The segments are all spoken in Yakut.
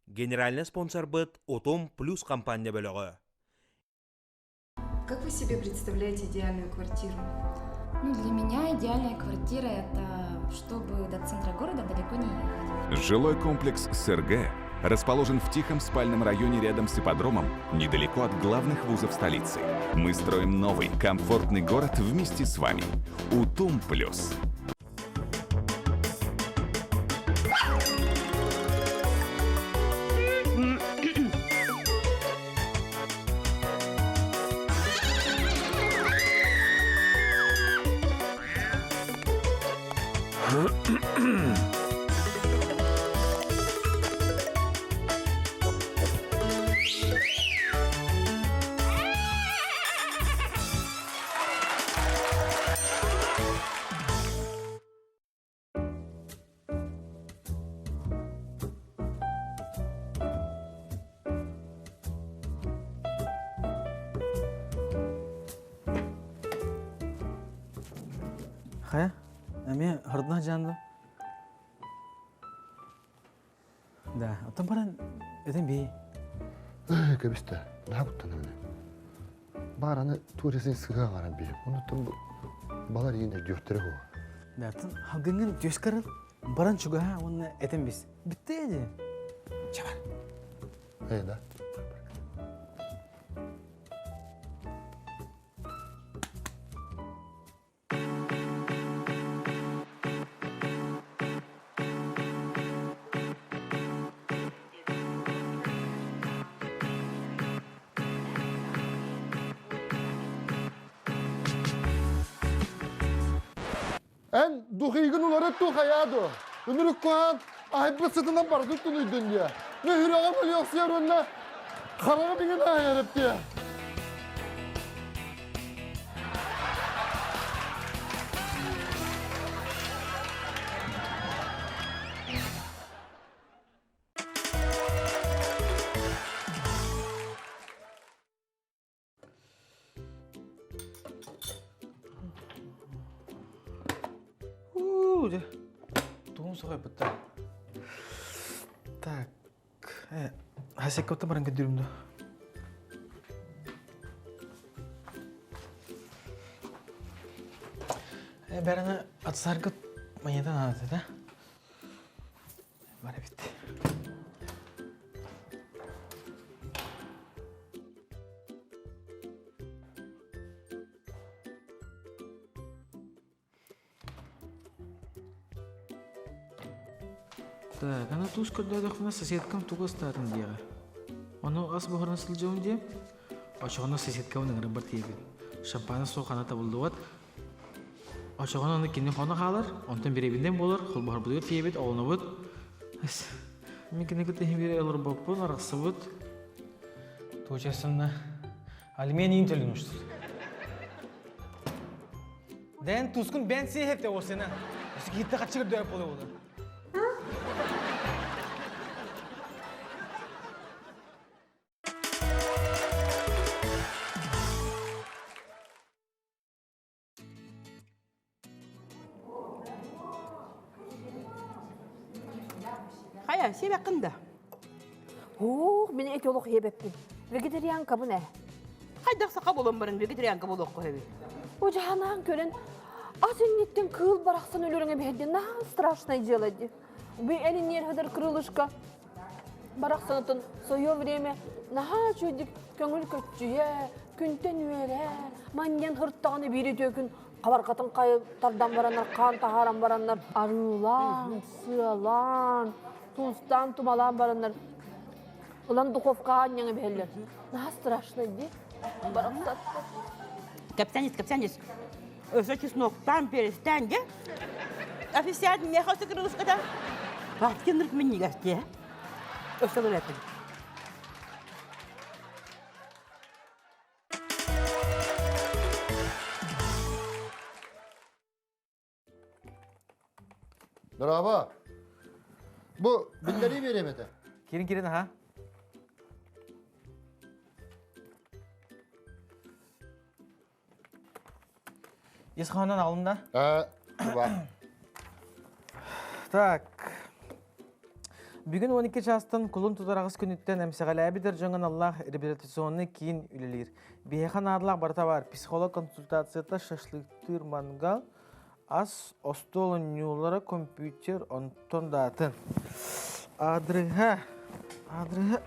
Генеральнай спонсорбыт Утум Плюс компания бөлөҕө. Как вы себе представляете идеальную квартиру? Ну, для меня идеальная квартира – это чтобы до центра города далеко не ехать. Жилой комплекс СРГ расположен в тихом спальном районе рядом с ипподромом, недалеко от главных вузов столицы. Мы строим новый, комфортный город вместе с вами. Утум Плюс. Хайа, эмиэ хордуна дьаанды. Да, оттон баран этин бии. Кэбистэ, наһаа куттанабын. Баар аны туоресин сыһыа баран биһи. Онуттан балар иин өйдүөхтэрэ хуо. Да, оттон халгыҥҥын түөс карыл, баран чугаһа уонна этин бис. Бүтте ди. Чабар. Э, да. Эн духигын уларыт ту хайаа дуо? Үнүрүк куһаан аһайбыт сытынан барытын тунуйдун диэ. Мөһүрөҕө мөлүөхсүйэр уонна хараҕы биҥин аһайарып диэ. Уу, дьэ, тугум соһуйбуттар. Так, э, хасеккоттан баран көрдүрүм дуо? Э, бәріне атсаргыт маньятан ааты, да? Бар эбит. Так, аны туус көрдөөтөхпүнэ соседкам тугу астаатын диэҕэ. Ону ас буһаран сылдьабын диэм, очоҕуна соседкабын ыҥырарбар тиийэбин. Шампана суох хана табыллыбат. Очоҕуна аны кини хоно хаалар, онтон бириэбинэн буолар, холбоһорбутугар тиийэбит, оҕолонобут. Мин кини кытта иһин биэрэ олорбоппун, арахсыбыт. Туочасынна алимент иин төлөнүштүр. Дэн тускун бэн сиэхепте осена. Өсі киитте качыгыр дөп болы болы. Хайа, сиэбэккин да? Уух, мин эти олох иэбэппин. Вегетарианкабын ээ. Хайдах саха буолан баран вегетарианка буолуохха сөбүй? О, жаһанаан көрөн, ас инниттэн кыыл барахсан өлөрөҥө биһэрдин наһаа страшное дело ди. Бу элинниэр хыдар крылышко барахсанытын свое время наһаа үчүгүйдик көҥүл көччүйэ, күнтэн үөрэ, манньан хыртаҕына биир үтүө күн хабарҕатын хайы тардан бараннар, хаан таһааран бараннар, арыылаан, сыалаан, туустаан, тумалаан бараннар, ылан духовкаҕа анньаҥа биһэллэр. Наһаа страшно дии. Барахсаттар. Кэпсэнис, кэпсэнис. Өссө чесноктаан, перестаан дьэ. Официант миэхэ өссө крылышката. Баткинырк минньигэс дии. Өссө ылыр этим. Браво! Бу биллэрии биэриэм этэ. Кирин кирин аха. Ис хоһоонун алым да? Э, бар. Так. Бүгүн 12 чаастан кулун тутар аҕыс күнүттэн эмсэҕэлээбит эр дьоҥҥо аналлаах реабилитационнай киин үлэлиир. Биһиэхэ наадалаах барыта баар. Психолог консультацията, шашлыктыыр мангал, ас, остуол оонньуулара, компьютер, онтон да атын. Аадырыһа, аадырыһа.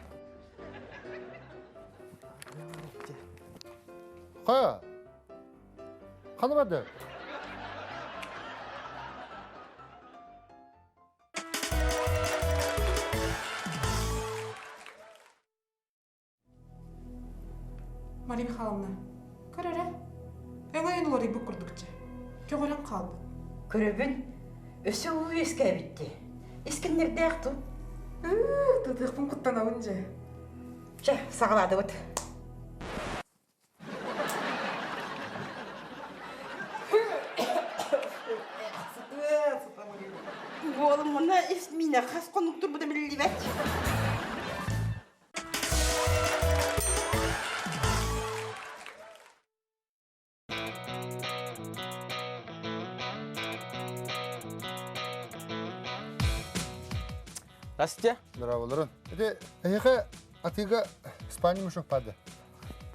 Хайа? Ханы барды? Мария Михайловна, көр эрэ, өҥөйөн уларыйбыт курдукча. Көҕөрөн хаалбыт. Көрөбүн, өссө уу үөскээбит дии. Искиннэрдээх ту. Тытыахпын куттанабын дьэ. Чэ, саҕалаатыбыт. Буолумуна ис миинэ хас хонук турбута биллибэт. Здрасте. Здраволорун. Ити эһиэхэ атыыга спальный мешок пады.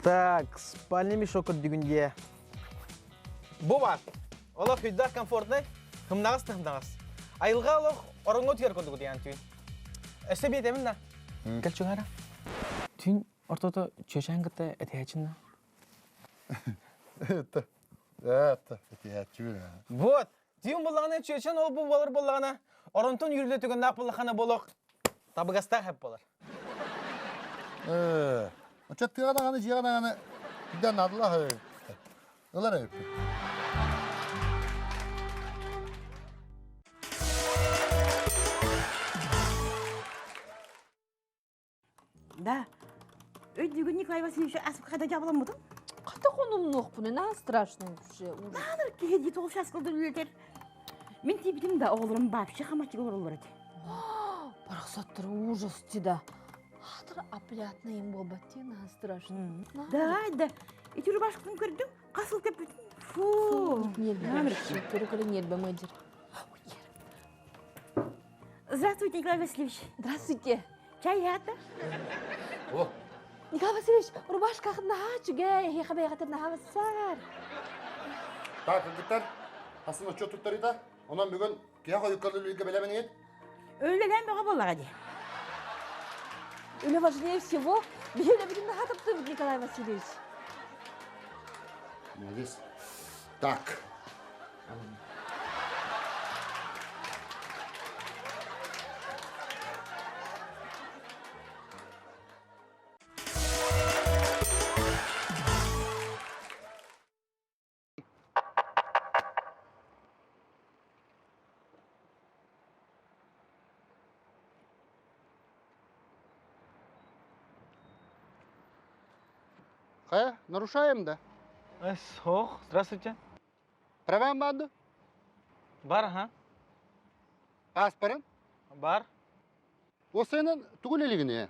Так, спальный мешок көрдүгүн дии. Бу бар. Олох үйдах комфортный, хымнаҕас да хымнаҕас. Айылҕа олох ороҥҥо түһэр курдук диэн түүн. Өссө биэтэбин да. Кэл чугара. Түүн ортото чүөчээн кытта этиһээчин да. Это, это, этиһээччибин. Вот, түүн буллаҕына чүөчэн ол бу болар буллаҕына, оронтон үүрүлэ түгэннээх буллахана болох табыгастаах эп болар. Э, оччо тыаҕа даҕаны, дьиэҕэ даҕаны кырдьан наадалаах ылар эбиппин. Да. Өйдүүгүн Николай Васильевич аспыкада дьаабыламмытым. Хата хонумнуохпун, наһаа страшно вообще. Ужас. Наадыр киһи дии тоҕус чаас кылдыр үлэтэр. Мин тиийбитим да оҕолорум вообще хамаччыга олороллор этэ. Барахсаттар ужас да. Хатыр опрятный им буолбат дии, наһаа страшно. Да, да. Ити рубашкатын көрдүм. Хас сыл кэппитин. Фу. Нерві. Көрө-көрө нерві мыдыр. Здравствуйте, Николай Васильевич. Здравствуйте. Чай ята? О, Николай Васильевич, рубашка наһаа үчүгэй, эһиэхэ бэйэҕитин наһаа бассар. Так, кыргыттар, хасын отчет туттарыта. Онон бүгүн киһи хойукка үлүгө бэлэмниит. Үлэлээн бөҕө буоллаҕа дии. Үлэ важнее всего. Биһи үлэбитин наһаа таптыыбыт, Николай Васильевич. Молодец. Так. Хайа, нарушаем да? Ох, здравствуйте. Правам баанды? Бар, аха. Паспорын? Бар. Осайынан тугу үлэлигин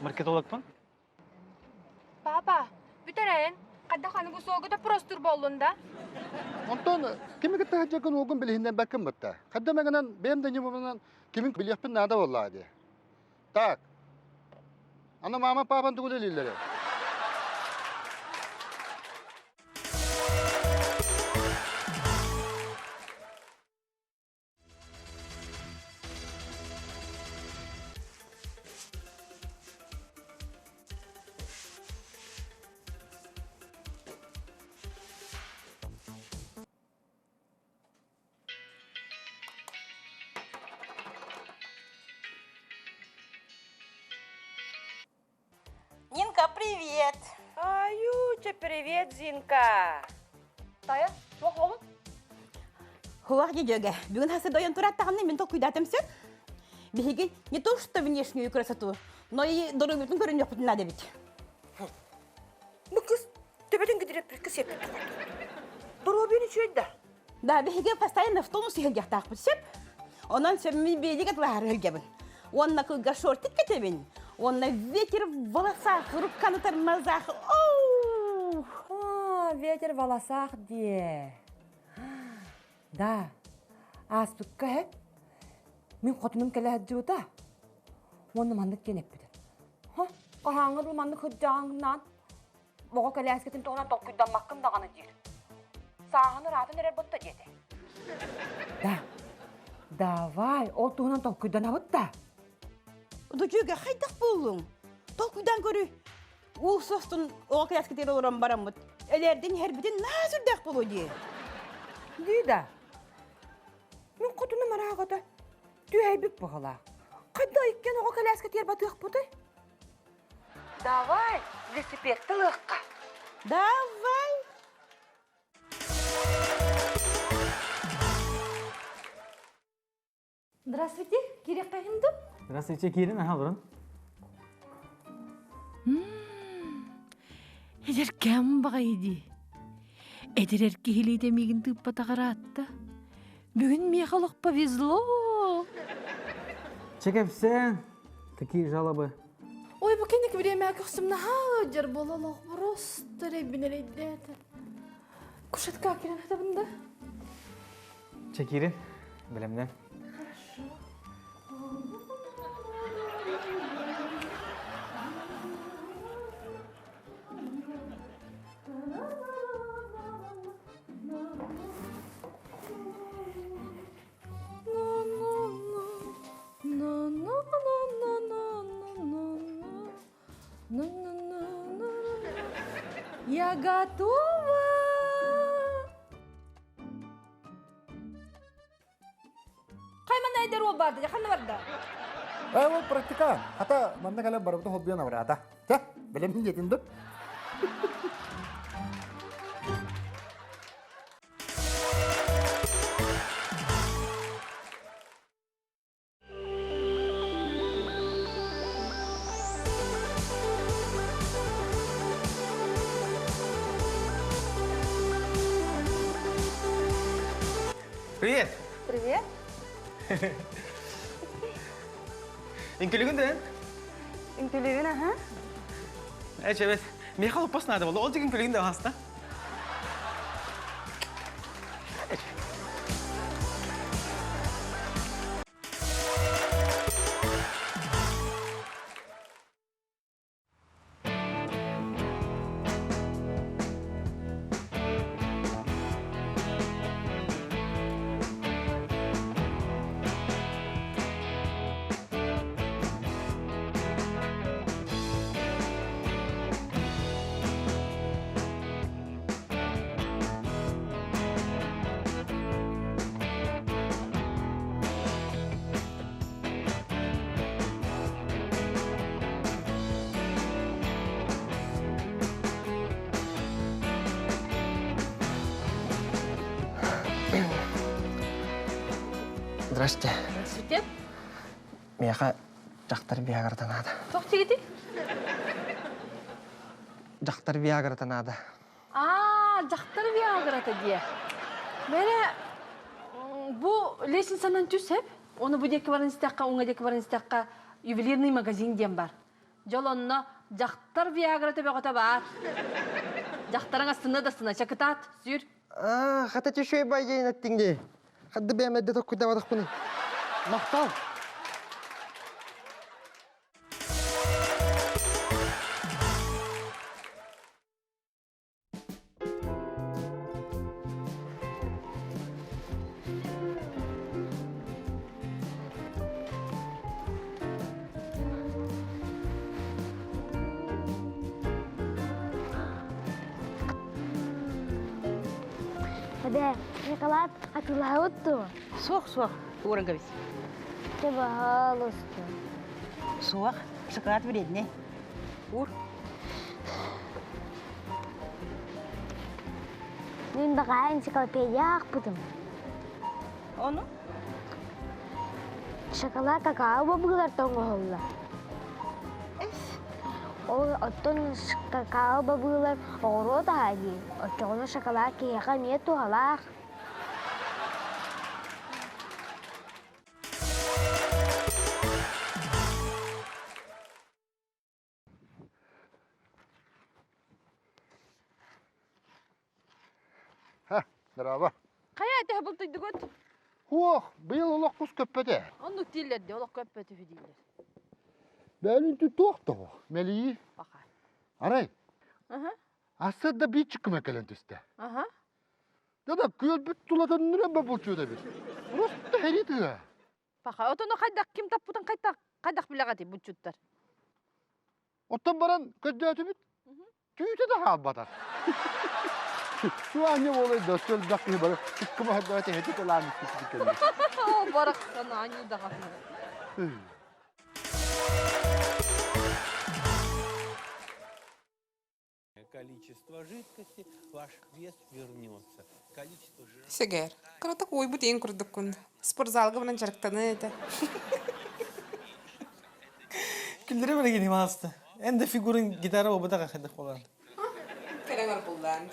Маркетологпын. Папа, бүтэрэн, хайдах аны бу суолга да простур буоллун да? Онтон кими кытта сылдьаргын уолгун билиһиннэрбэккин бытта. Хадда мэгэнэн бэйэм да ньымабынан кимин билиэхпин наада буоллаҕа дии. Так. Аны мама папан тугу үлэлииллэрэ? Нинка, привет! Аютя, привет, Зинка! Тая, туох олун? Хуах дедеге, бүгүн хасы дойон тураттаҕына мин толкуйдаатым сөп. Биһиги не то что внешнюю красоту, но и доруобуйатын көрүнүөхпүтүн наада эбит. Бу кыз төбөтүн кидирэппиккэ сиэппит Доруобуйун үчүгэй да. Да, биһиги постоянно в тонусе сылдьахтаахпыт сөп. Онон сөммүн биэлик атылаһар сылдьабын. Уонна кылга шортик кэтэбин. Уонна ветер в волосах, руканы тормозах. Оу! А, ветер в волосах дии. Да, ааспыкка эп. Мин хотунум кэлэ сылдьыбыта. Уонна маннык диэн эппитэ. Ха, хаһааҥҥа дуу маннык сылдьаҕыҥнаан оҕо кэлээскитин туһунан толкуйдаммаккын даҕаны диир. Сааһын ыраатан эрэр ботта диэтэ. Да, давай, ол туһунан толкуйданабыт да. Дучуга хайдах буоллуҥ? Толкуйдан көрүй. Уу состун оҕо кэлээскитигэр олорон бараммыт. Элэрдин иһэрбитин наа сүрдээх буолуо дии. Дии да. Мин хотунум араагата түһэйбит быһалаах. Хайда иккиэн оҕо кэлээскэтигэр батыахпытый? Давай, велосипедты ылыахха. Давай. Здравствуйте, Кирилл Кахинду. Здравствуйте, Кирин, ага, олорун. Эдэр кэм баҕайы дии. Эдэр эр киһилиитэ миигин тыыппатаҕар аатта. Бүгүн миэхэ олох повезло. Чэ кэпсээн, какие жалобы? Ой, бу кэнники время көхсүм наһаа ыалдьар буола олох просто эрэйбин эрэйдээтэ. Кушетка кирэн хатабын да? Чэ киирин, бэлэмнэн. Хорошо. Я готова! Хайман айдар ол барды, ханна барда? Э, ол практика. Хата манна кэлэн барыбыта хоббиан абыраата. Чэ, бэлэмин диэтин дур. Привет! Привет. Үҥкүлүгүн да Үҥкүлүгүн, аха. Эчэбет. Миэхэ луппас наада буолла. Ол дьигин күлүгүн да хаста. Здрасте. Здравствуйте. Миэхэ дьахтар Виаграта наада. Туох диигитий? Дьахтар Виаграта наада. Аа, дьахтар Виаграта диэ. Бэрэ бу лестницанан түс эп. Оны бу диэки баран истэххэ, уҥа диэки баран истэххэ ювелирный магазин диэн бар. Дьол онно дьахтар Виаграта бөҕөтө баар. Дьахтарың астына да астына чакытаат, сүр. Аа, хата түшүй баййын эттиң дии. Хадды бэйэм эрдэ токкуйдабатахпыный. Махтал! Эбээ, шоколад атыылаһабыт дуо? Суох, суох, ууран кэбис. Чэ, баһаалыста. Суох, шоколад вредный. Уур. Мин баҕаа энциклопедия аахпытым. Ону? Шоколад какао бобуулартан оҥоһуллар. Ол оттон какао бобуулар оҕуруот аһа дии. Оччоҕуна шоколад киһиэхэ эмиэ туһалаах. Ха, здорово. Хайа этэ бултуйдугут? Хуох, быйыл олох кус көппөтө. Оннук дииллэр дии, олох көппөт үһү дииллэр. Бөөлүн туох тоҕо? Мэлийи. Баха. Арай, Аха. асы да биир чыккыма кэлэн түстэ. Аха. Да да күөлбүт тулатын нүрэн булчуут эбит. Просто хери тыа. Паха, отону хайдах ким таппытын хайдах хайдах билэҕитий буччуттар? Оттон баран көрдөөтүбүт. Түүтэ да хаалбатах. Суанньа буолай да сөлбөх киһи бары иккима хөрдөөтө эти тылаан испит кэлли. О, барахсан аньыы даҕаны. Количество жидкости, ваш вес вернется. Количество жира... Сэгэр, кыратык уойбут иин курдуккун. Спортзалга баран дьарыктаныы этэ. Күллэрэ билигин имаасты. Эн да фигурын гитара буолбатах хайдах буолан. Кэлэн арбыллаан.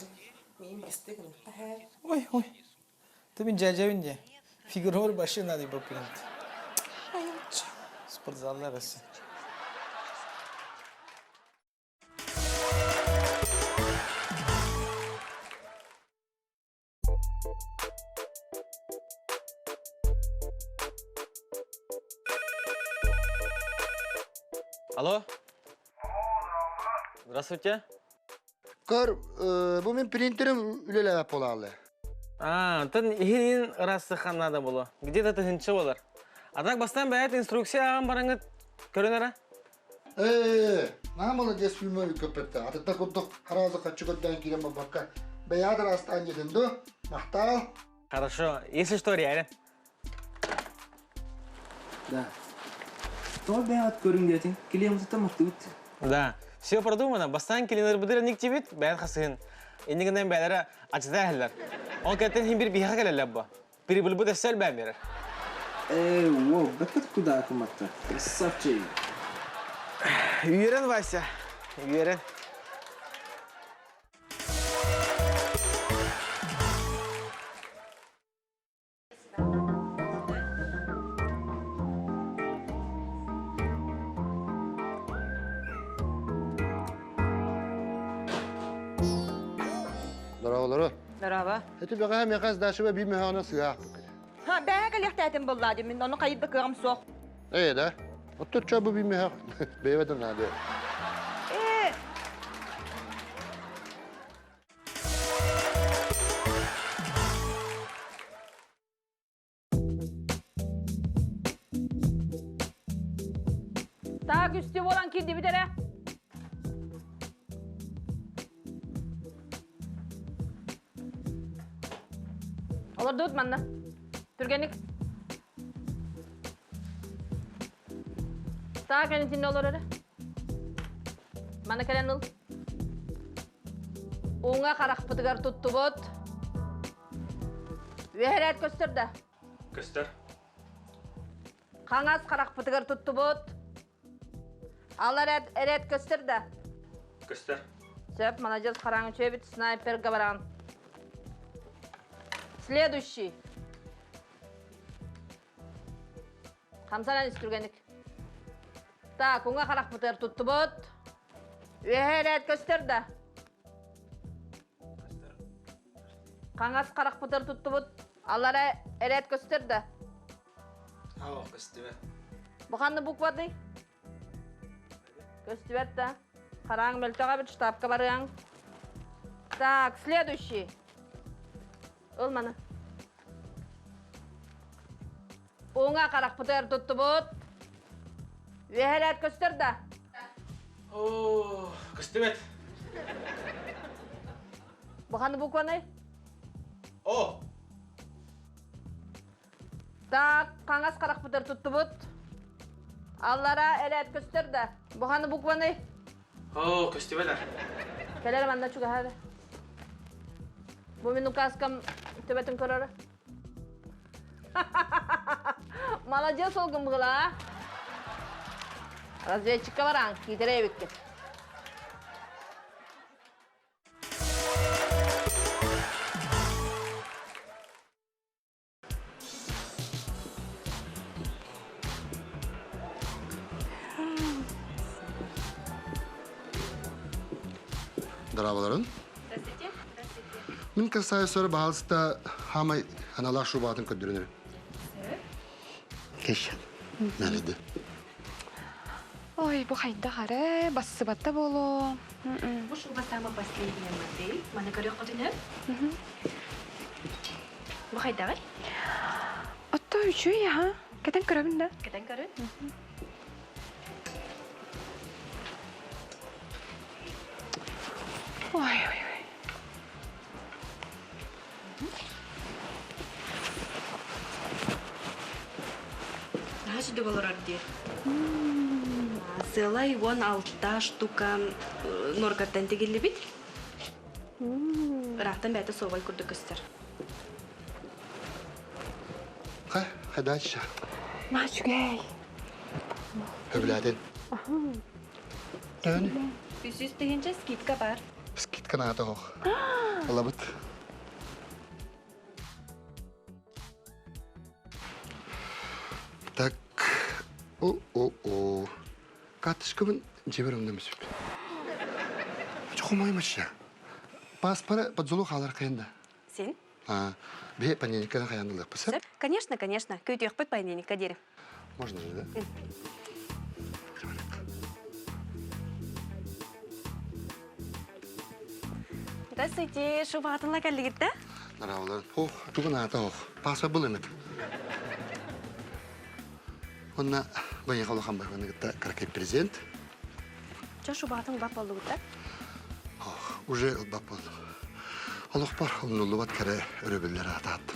Миин бырастыы гыныхха Ой, ой. Ты мин дьээдьэбин дии. Фигурор вообще надо популярить. Спортзаллар өссө. Алло. Здравствуйте. Көр, бу мин принтерим үлэлээбэт буолаалы. А, онтон иһин ыраастыхан надо было. Где-то тыһынча болар. А так бастан бэйэт инструкция ааҕан бараҥыт көрөн эрэ. Ээ, наһаа молодец фильмы көппөттө. Атыта курдук хараазы хаччы көрдөөн киирэн барбакка. Бэйэҕэ ыраастаан диэтин дуо? Махтаал. Хорошо. Если что, реально. Да. Тоҕо бэйэҕит көрүҥ диэтиҥ? Клиентыттан махтыбыт. Да. Все продумано. Бастаан клиеннэрбитигэр никтибит, бэйэн хасыһын. Иннигинэн бэйэлэрэ ачыта иһэллэр. Ол кэнниттэн иһин бир биһиэхэ кэлэллэр бу. Прибыльбыт өссө элбээн биэрэр. Э, уол, бэккэ куда кыматта. Красавчик. Үөрэн, Вася. Үөрэн. Здороволору. Здорово. Эти бэҕэһээ миэхэ сдачаба биир мөһөөнө сыһаах Ха, бэҕэ кэлиэхтээтим буоллаа дии, мин ону хайыр да кыаҕым суох. Ээ да. Оттон чо бу биир мөһөөх бэйэбэ да наада. Ээ, Так, үстүү буолан киирдибит эрэ. Олордубут манна. Түргэнник. Так, энитинде олор эрэ. Мана кэлэн ыл. Уҥа харахпытыгар туттубут. Үөһэрээт көстөр да? Көстөр. Хаҥас харахпытыгар туттубут. Ал эрээт, эрээт көстөр да? Көстөр. Сөп, молодец, хараҥ үчүгэйбит, снайперга бараҕын. Следующий. Хамсанан ис түргэнник. Так, уҥа харахпытыгар туттубут. Үөһэ эрээт көстөр да? Хаҥас харахпытыгар туттубут. Аллара эрээт көстөр да? Ау, көстүбэт. Бу ханна буквадый? Көстүбэт да. Хараҥ мөлтөх эбит, штабка барыаҥ. Так, следующий. Ыл маны. Уҥа харахпытыгар туттубут. Үөһэлээт көстөр да? О, көстүбэт. Бу ханна букваны? О! Так, хаҥас харахпытыгар туттубут. Аллара элээт көстөр да? Бу ханна букваны? О, көстүбэт Кэлэр манна чугаһар. Бу мин указкам төбөтүн көрөр. Молодец олгун быгыла. Разведчикка баран, киитэрэ эбиккин. Здраволарын. Здравствуйте. Мин красавицалар баһаалыста хаамай аналаах шубатын көрдөрөнөр. Кеш. Нәледі. Ой, бу хайдах эрэ, бассыбатта буолуо. Бу шуба самая последняя модель. Маны көрүөх хотун Бу хайдаҕый? Отто үчүгэй аха. Кэтэн көрөбүн да. Кэтэн көрүн. Ой, ой, ой. Наһаа сүдүк олорор дии. Сыалай 16 штука норкаттан тигиллибит. Ыраахтан бэйэтэ суобай курдук көстөр. Ха, хайдаачча. Ма үчүгэй. Хөбүлээтин. Төһөнү? 300 тыһыынча скидка бар. Скидка наата ох. Ылабыт. Так, о-о-о. Карточкабын дьиэбэр умнам сөп. Чохомоймачча. Паспора подзолу хаалар хайан да. Син? А, бе понедельникка хайан ылыахпыт Конечно, конечно. Күүтүөхпүт понедельникка диэри. Можно же, да? Здравствуйте, шубаҕытынла кэллигит да? Нараалар. Ох, тугун аата ох. Паспорт был эмит. Онна баяғы улахан байғаны кытта каракай президент. Чо шубаҕытын улап боллугут да? Ох, уже ылбап болду. Олохпор умнуллубат кэрэ өрөбүллэр аатааттым.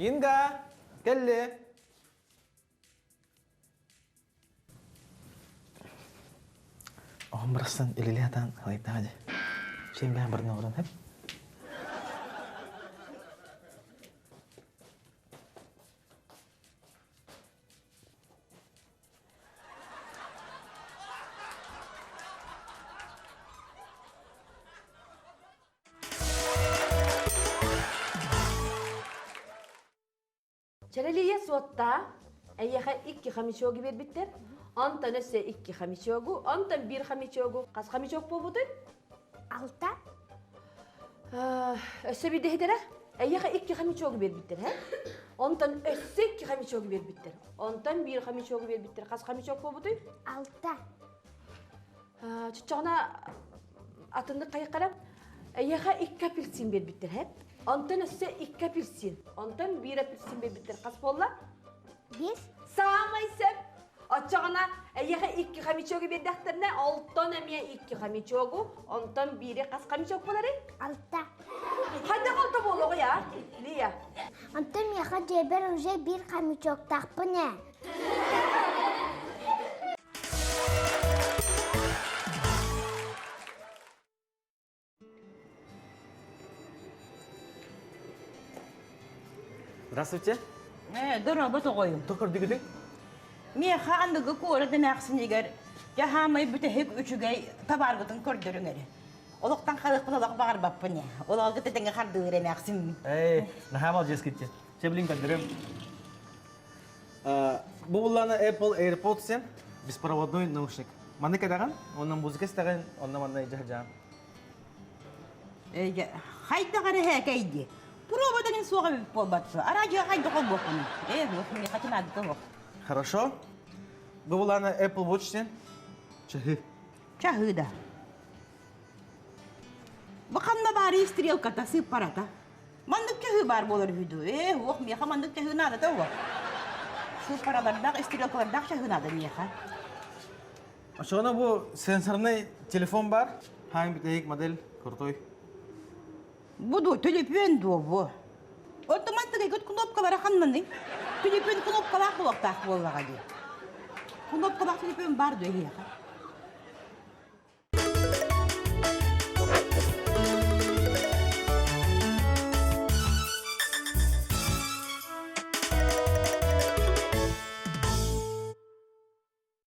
Инга, кэллэ. Оҕом барахсан илили атаан халайдаҕа дьэ. Сен бэйэм баран олорон хэп. Чэрэлийэ суоттаа, эйиэхэ икки хомячогу биэрбиттэр. Онтон өссө икки хомячогу, онтон биир хомячогу. Хас хомячок буолбутуй? Алта. Өссө биирдэһитэрэ? Эйиэхэ икки хомячогу биэрбиттэр, һэ? Онтон өссө икки хомячогу биэрбиттэр. Онтон биир хомячогу биэрбиттэр. Хас хомячок буолбутуй? Алта. Чоччоҕуна атыннык хайыккара эйиэхэ икки апельсин биэрбиттэр һэ? Онтон өссө икки апельсин. Онтон биир апельсин биэрбиттэр. Хас буолла? Биэс. Саамай сөп. Оччоҕуна эйиэхэ икки хомячогу биэрдэхтэринэ, олтон эмиэ икки хомячогу, онтон биири хас хомячок буоларый? Алта. Хайдах алта буолуоҕуй, а? Лия? Онтон миэхэ дьиэбэр уже биир хомячоктаахпын ээ. Здравствуйте. Э, дорообо тоҕойум. Токордугутуй? Миэхэ аныгы куорат эмээхсинигэр дьаһаамай бүтэһик үчүгэй табааргытын көрдөрүҥ эрэ. Олохтон харыахпын олох баҕарбаппын ээ. Олоҕу тэтэҥҥэ хардыыр эмээхсиммин. Эй, наһаа молодец китти. Че, блин, көрдөрүм. Бу булланы Apple AirPods сен беспроводной наушник. Маны кэдэҕин, онно музыка истэҕин, онно манна дьаһдьаан. Хайдах эрэ һээкэйди. Пробадан суоҕа эбит буолбатты. Араадьыйа хайдах холбуохпунуй? Э, миэхэ наадата суох. Хорошо. Бу булланы Apple Watch сен чаһы. Чаһы да. Бу ханна баарый стрелката, сыыппарата? Маннык чаһыы баар буолар үһү дуу? Ээ, уох, миэхэ маннык чаһыы наадата уох. Сыыппаралардаах, стрелкалардаах чаһыы наада миэхэ. Очоҕуна бу сенсорный телефон бар. Хаан бүтэһик модель крутой. Бу дуо, төлөпүөн дуо бу? Оттон мантыгайгыт кнопкалара ханнаный? Төлөпүөн кнопкалаах буолуохтаах буоллаҕа дии. Кнопкалаах төлөпүөн баар дуо эһиэхэ?